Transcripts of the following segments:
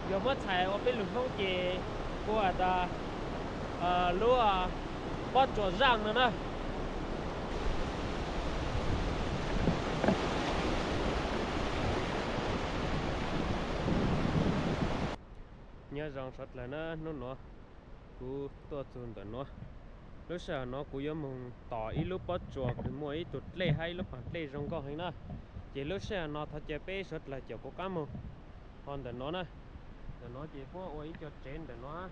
Yog muab txhais ua peb lus Hmoob ces hu tas lub pob tsuas zaj no na. Nyob zoo sawv dlawg na, hnub nuav kuv tuaj txug ntawm nuav. Lub sij hawm no kuv yuav moog tom ib lub pob tsuas kws muaj ib tug dlej hab ib lub paag dlej zoo nkauj heev na. Ces lub sij hawm no thov caw peb sawv dlawg caum kuv qab moog. Ho ntawm nuav na, ntawm nuav ces puab ua ib co tsev ntawm nuav,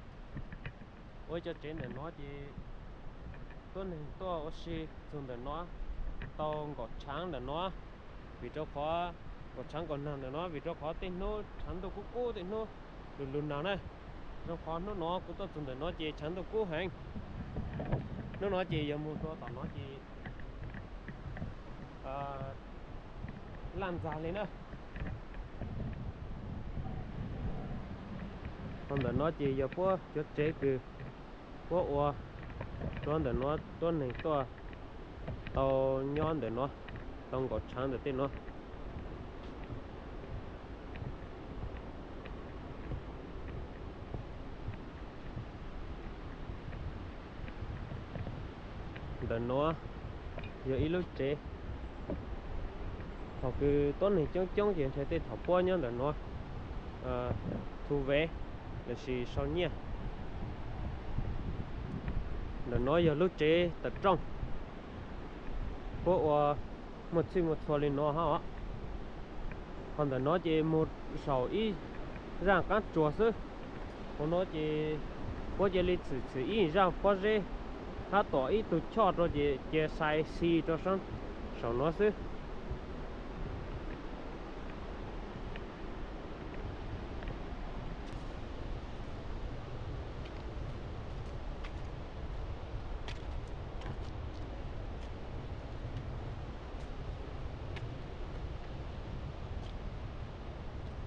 ua ib co tsev ntawm nuav ces tuab neeg tuaj ua si txug ntawm nuav tau nkaum tshaav ntawm nuav, vim rau qhov nkaum tshaav nkaum naag ntawm nuav vim rau qhov tej hnub tshaav ntuj kub kub tej hnub lug lug naag na. Rau qhov hnub nuav kuv tuaj txug ntawm nuav ces tshaav ntuj kub heev. Hnub nuav ces yog moog rua tom nuav ces laj ntxag li na. Ho ntawm nuav ces yog puab cov tsev kws puab ua rua ntawm nuav tuab neeg tuaj tau nyob ntawm nuav tau nkaum tshaav ntawm tej nuav. Ntawm nuav yog ib lub tsev, thaum kws tuab neeg coob coob ces ntshe tej thaum puab nyob ntawm nuav thu vev lossis sau nyiaj. Ntawm nuav yog lub tsev tawm rooj, puab ua muaj txhij muaj txhua li nuav hab os. Ho ntawm nuav ces moog saum ib zaaj qaab tsuas xwb. Hauv nuav ces puab cia li txhwm txhwm ib zaaj pob zeb hab tom ib tug choj rua ces cia sai xi rua saum nuav xwb.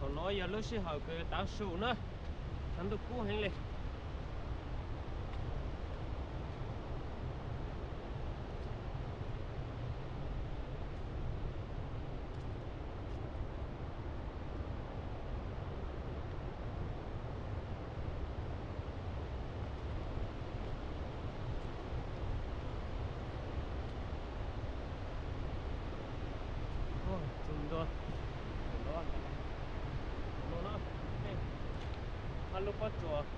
Thaum nuav yog lub sij hawm kws tav su na, tshaav ntuj kub heev li. Txug ntua, hab lub pob tsuas.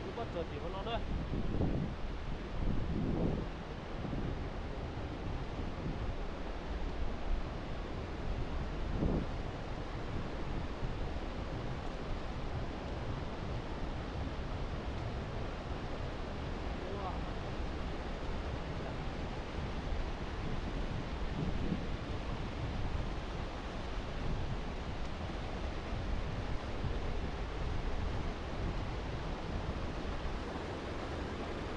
Lub pob tsuas tim hauv no na.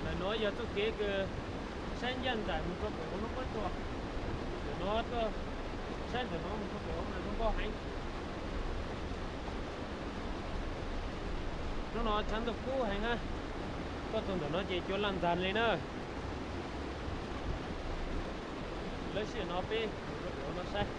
Ntawm nuav yog txuj kev kws saib ncaj nraim moog rua pem hauv lub pob tsuas. Ntawm nuav tuaj saib ntawm nuav moog rua pem hauv mas zoo nkauj heev. Hnub no tshaav ntuj kub heev hab, tuaj txug ntawm nuav ces cua laj ntxag li na. Lub sij hawm no peb moog rua pem hauv no saib.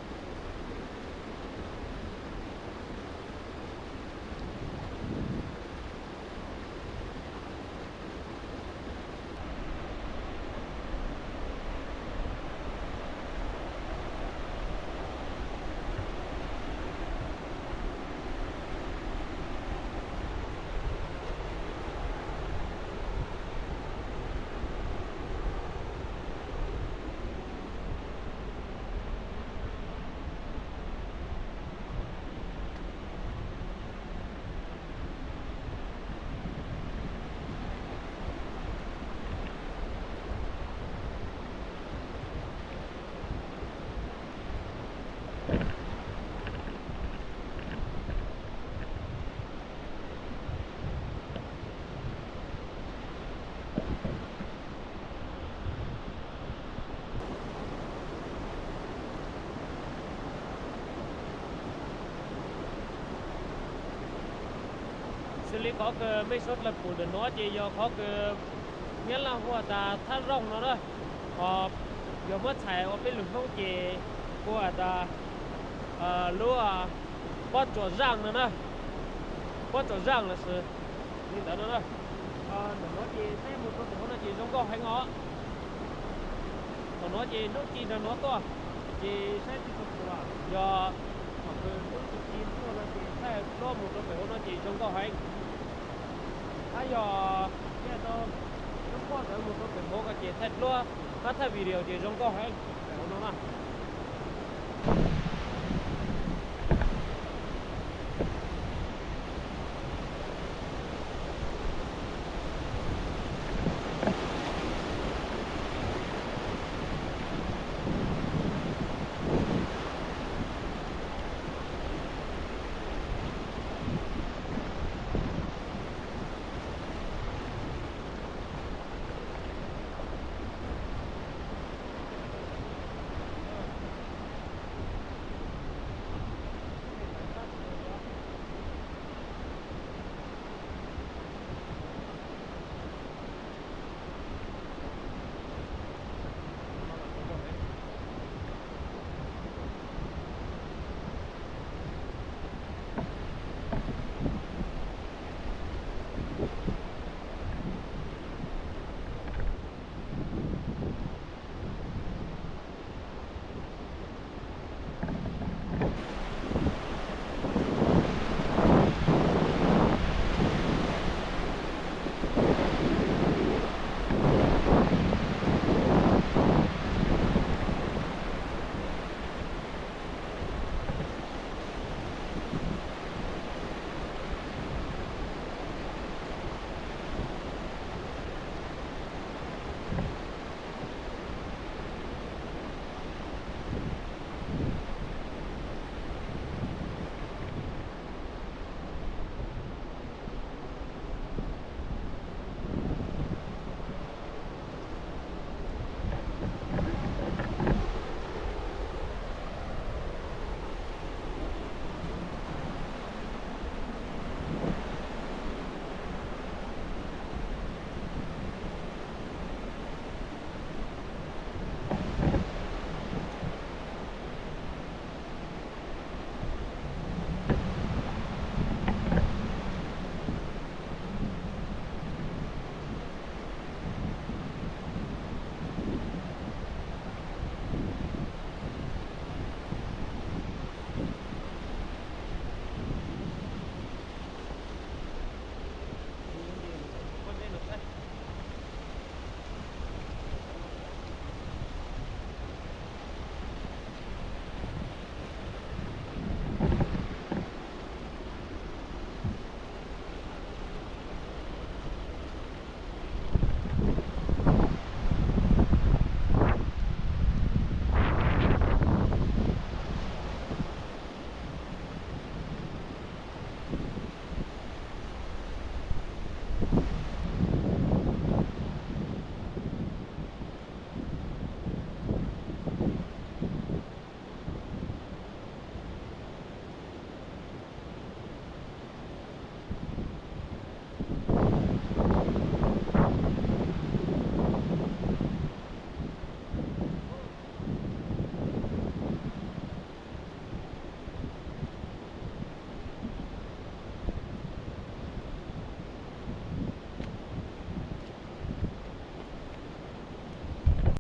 Xws li qhov kws mej sawv dlawg pum ntawm no ces yog qhov kws Nyab Laj hu has tas thab rooj no na. Ho yog muab txhais ua peb lug Hmoob ces hu has tas lub pob tsuas zaaj no na, pob tsuas zaaj lossis li ntawd no na. Ntawm no ces saib mus rau pem hauv no ces zoo nkauj heev os. Thaum no ces hnub ci nrag no tuaj, ces saib tsis tau pum, yog thaum kws hnub tsis ci tuaj no ces thaij duab mus rau pem hauv no ces zoo nkauj heev. Hab yog tau lub pob ntawd mus rau pem hauv ko ces thaij duab hab thaij video ces zoo nkauj heev pem hauv no na.